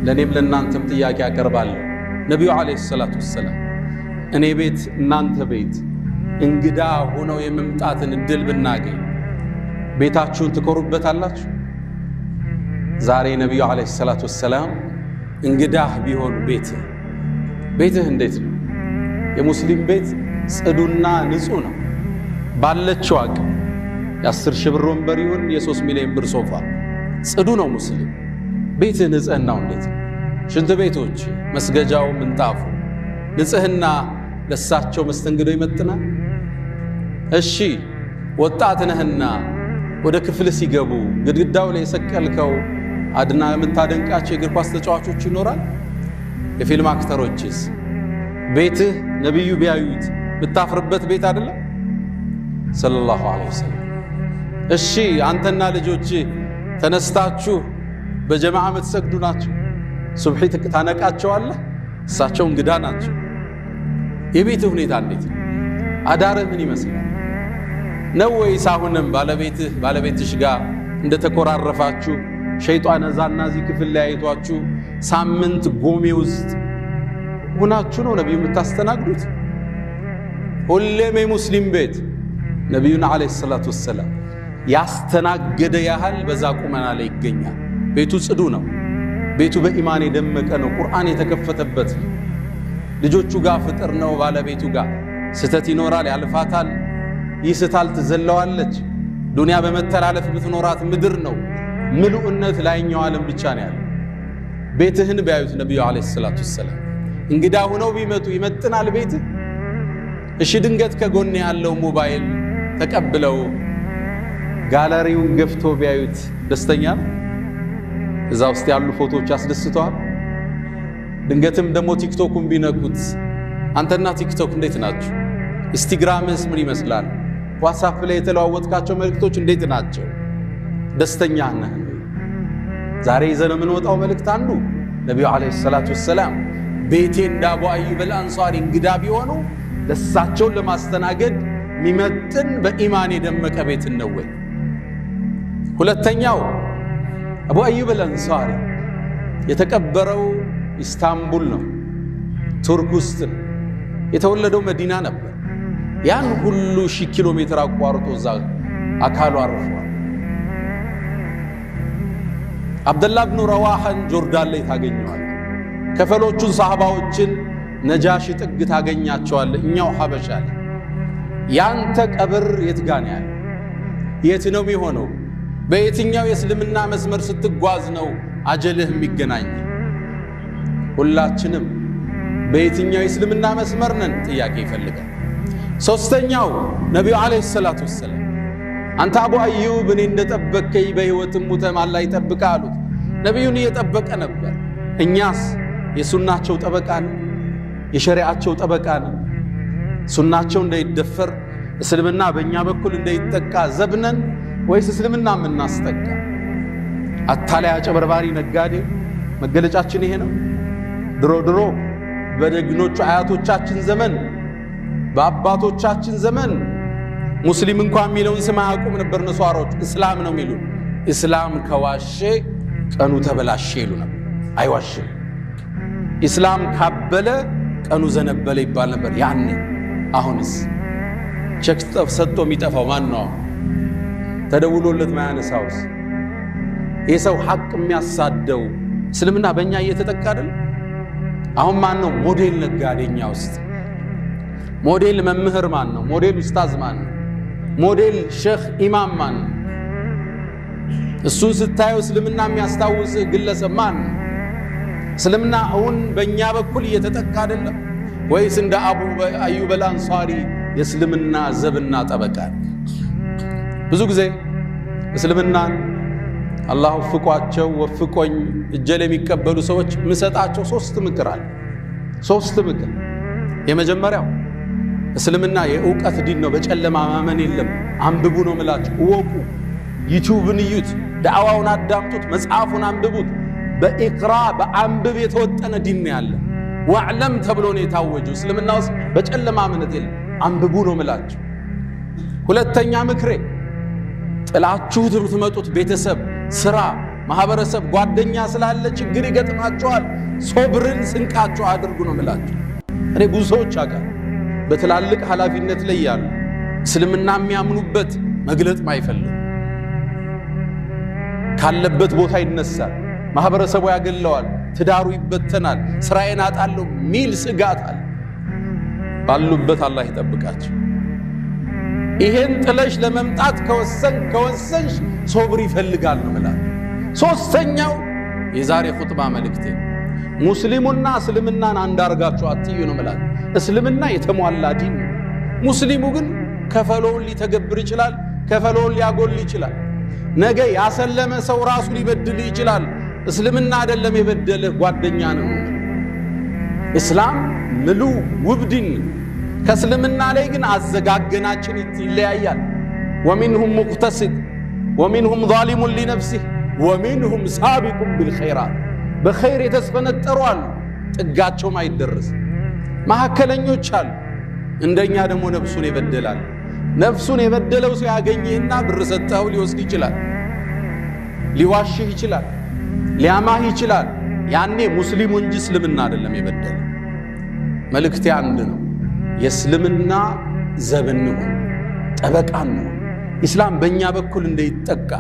ለእኔም ለእናንተም ጥያቄ አቀርባለሁ። ነቢዩ ዓለይሂ ሰላቱ ወሰላም እኔ ቤት እናንተ ቤት እንግዳ ሆነው የመምጣትን እድል ብናገኝ ቤታችሁን ትኮሩበታላችሁ? ዛሬ ነቢዩ ዓለይሂ ሰላቱ ወሰላም እንግዳህ ቢሆኑ ቤትህ እንዴት ነው? የሙስሊም ቤት ጽዱና ንጹህ ነው። ባለችው አቅም የ10 ሺህ ብር ወንበር ይሁን የ3 ሚሊዮን ብር ሶፋ ጽዱ ነው። ሙስሊም ቤትህ ንጽህናው እንዴት ነው? ሽንት ቤቶች፣ መስገጃው፣ ምንጣፉ ንጽህና ለሳቸው መስተንግዶ ይመጥናል? እሺ ወጣት ነህና ወደ ክፍል ሲገቡ ግድግዳው ላይ የሰቀልከው አድና የምታደንቃቸው የእግር ኳስ ተጫዋቾች ይኖራል? የፊልም አክተሮችስ? ቤትህ ነቢዩ ቢያዩት ብታፍርበት ቤት አይደለም? ሰለላሁ ዐለይሂ ወሰለም። እሺ አንተና ልጆች ተነስታችሁ በጀማዓ የምትሰግዱ ናቸው። ሱብሒ ታነቃቸዋለህ፣ እሳቸው እንግዳ ናቸው። የቤትህ ሁኔታ እንዴት ነው? አዳርህ ምን ይመስላል? ነው ወይስ አሁንም ባለቤትህ ባለቤትሽ ጋር እንደተኮራረፋችሁ ሸይጣን እዛና እዚህ ክፍል ላይ አይቷችሁ ሳምንት ጎሜ ውስጥ ሆናችሁ ነው ነቢዩ የምታስተናግዱት? ሁሌም የሙስሊም ቤት ነቢዩን ዓለይሂ ሰላቱ ወሰላም ያስተናገደ ያህል በዛ ቁመና ላይ ይገኛል። ቤቱ ጽዱ ነው። ቤቱ በኢማን የደመቀ ነው። ቁርአን የተከፈተበት ነው። ልጆቹ ጋር ፍጥር ነው። ባለቤቱ ጋር ስተት ይኖራል፣ ያልፋታል፣ ይስታል፣ ትዘለዋለች። ዱንያ በመተላለፍ የምትኖራት ምድር ነው። ምሉእነት ላይኛው ዓለም ብቻ ነው ያለው። ቤትህን ቢያዩት ነቢዩ ዓለይሂ ሰላቱ ወሰላም እንግዳ ሆነው ቢመጡ ይመጥናል ቤትህ? እሺ ድንገት ከጎን ያለው ሞባይል ተቀብለው ጋለሪውን ገፍቶ ቢያዩት ደስተኛ ነው? እዛ ውስጥ ያሉ ፎቶዎች አስደስተዋል? ድንገትም ደግሞ ቲክቶኩን ቢነኩት አንተና ቲክቶክ እንዴት ናችሁ? ኢንስታግራምስ ምን ይመስላል? ዋትስአፕ ላይ የተለዋወጥካቸው መልእክቶች እንዴት ናቸው? ደስተኛ ነህ? ዛሬ ይዘን የምንወጣው መልእክት አንዱ ነቢዩ ዓለይሂ ሰላቱ ወሰላም ቤቴ እንደ አቡ አዩብ አልአንሷሪ እንግዳ ቢሆኑ ለሳቸውን ለማስተናገድ የሚመጥን በኢማን የደመቀ ቤት ነው ወይ? ሁለተኛው አቡ አዩብ አልአንሷሪ የተቀበረው ኢስታንቡል ነው፣ ቱርክ ውስጥ ነው። የተወለደው መዲና ነበር። ያን ሁሉ ሺህ ኪሎ ሜትር አቋርጦ እዛ አካሉ አርፏል። አብደላ ብኑ ረዋሐን ጆርዳን ላይ ታገኘዋል። ከፈሎቹን ሰሃባዎችን ነጃሺ ጥግ ታገኛቸዋለህ። እኛው ሐበሻ ላይ ያንተ ቀብር የት ጋ ነው ያለው? የት ነው የሚሆነው? በየትኛው የእስልምና መስመር ስትጓዝ ነው አጀልህ የሚገናኝ? ሁላችንም በየትኛው የእስልምና መስመር ነን? ጥያቄ ይፈልጋል። ሶስተኛው ነቢዩ ዓለይሂ ሰላቱ ወሰላም አንተ አቡ አዩብ እኔ እንደጠበቅከኝ በሕይወትም ሙተህ አላህ ይጠብቅህ አሉት። ነቢዩን እየጠበቀ ነበር። እኛስ የሱናቸው ጠበቃ ነን፣ የሸሪዓቸው ጠበቃ ነን። ሱናቸው እንዳይደፈር እስልምና በእኛ በኩል እንዳይጠቃ ዘብነን ወይስ እስልምና የምናስጠቃ? አታላይ አጨበርባሪ ነጋዴ መገለጫችን ይሄ ነው። ድሮ ድሮ በጀግኖቹ አያቶቻችን ዘመን በአባቶቻችን ዘመን ሙስሊም እንኳን የሚለውን ስም አያውቁም ነበር። ነሷሮች እስላም ነው የሚሉ። እስላም ከዋሼ ቀኑ ተበላሸ ይሉ ነበር። አይዋሽም። ኢስላም ካበለ ቀኑ ዘነበለ ይባል ነበር ያኔ። አሁንስ ቼክ ሰጥቶ የሚጠፋው ማን ነው? ተደውሎለት ማያነሳውስ? የሰው ሐቅ የሚያሳደው እስልምና በእኛ እየተጠቃ አይደል? አሁን ማን ነው ሞዴል ነጋዴኛ ውስጥ? ሞዴል መምህር ማን ነው? ሞዴል ኡስታዝ ማን ነው? ሞዴል ሼኽ ኢማም ማን ነው? እሱን ስታየው እስልምና የሚያስታውስህ ግለሰብ ማን ነው? እስልምና አሁን በእኛ በኩል እየተጠቃ አይደለም ወይስ እንደ አቡ አዩብ አልአንሷሪ የእስልምና ዘብና ጠበቃ? ብዙ ጊዜ እስልምናን አላህ ወፍቋቸው ወፍቆኝ እጀል የሚቀበሉ ሰዎች ምሰጣቸው ሶስት ምክር አለ። ሶስት ምክር። የመጀመሪያው እስልምና የእውቀት ዲን ነው። በጨለማ ማመን የለም። አንብቡ ነው ምላችሁ፣ እወቁ። ዩቲዩብን እዩት፣ ዳዕዋውን አዳምጡት፣ መጽሐፉን አንብቡት። በኢቅራ በአንብብ የተወጠነ ዲን ነው ያለ። واعلم ተብሎ ነው የታወጀው። እስልምና ውስጥ በጨለማ እምነት የለም። አንብቡ ነው ምላችሁ። ሁለተኛ ምክሬ ጥላችሁት የምትመጡት ቤተሰብ፣ ስራ፣ ማህበረሰብ ጓደኛ ስላለ ችግር ይገጥማቸዋል። ሶብርን ስንቃቸው አድርጉ ነው የምላቸው። እኔ ብዙ ሰዎች አውቃለሁ በትላልቅ ኃላፊነት ላይ ያሉ እስልምና የሚያምኑበት መግለጥ ማይፈልግ ካለበት ቦታ ይነሳል፣ ማህበረሰቡ ያገለዋል፣ ትዳሩ ይበተናል፣ ስራዬን አጣለሁ ሚል ስጋት አለ። ባሉበት አላህ ይጠብቃቸው። ይሄን ጥለሽ ለመምጣት ከወሰንሽ ሶብር ይፈልጋል ነው የምላቸው። ሶስተኛው የዛሬ ኹጥባ መልእክቴ ሙስሊሙና እስልምናን አንድ አርጋችሁ አትዩ ነው የምላቸው። እስልምና የተሟላ ዲን ነው። ሙስሊሙ ግን ከፈሎውን ሊተገብር ይችላል፣ ከፈሎውን ሊያጎል ይችላል። ነገ ያሰለመ ሰው ራሱ ሊበድል ይችላል። እስልምና አይደለም የበደልህ ጓደኛ ነው። እስላም ምሉ ውብ ዲን፣ ከእስልምና ላይ ግን አዘጋገናችን ይለያያል። ومنهم مقتصد ومنهم ظالم لنفسه ومنهم سابق بالخيرات፣ በኸይር የተስፈነጠሩ አሉ፣ ጥጋቸውም አይደረስ። መካከለኞች አሉ። እንደኛ ደግሞ ነፍሱን የበደላል። ነፍሱን የበደለው ሰው ያገኝህና ብር ሰጠኸው ሊወስድ ይችላል፣ ሊዋሽህ ይችላል፣ ሊያማህ ይችላል። ያኔ ሙስሊሙ እንጂ እስልምና አይደለም የበደለ። መልእክቴ አንድ ነው። የእስልምና ዘብ እንሁን፣ ጠበቃ እንሁን። ኢስላም በእኛ በኩል እንዳይጠቃ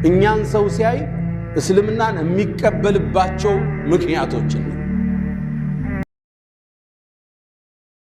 እኛን ሰው ሲያይ እስልምናን የሚቀበልባቸው ምክንያቶችን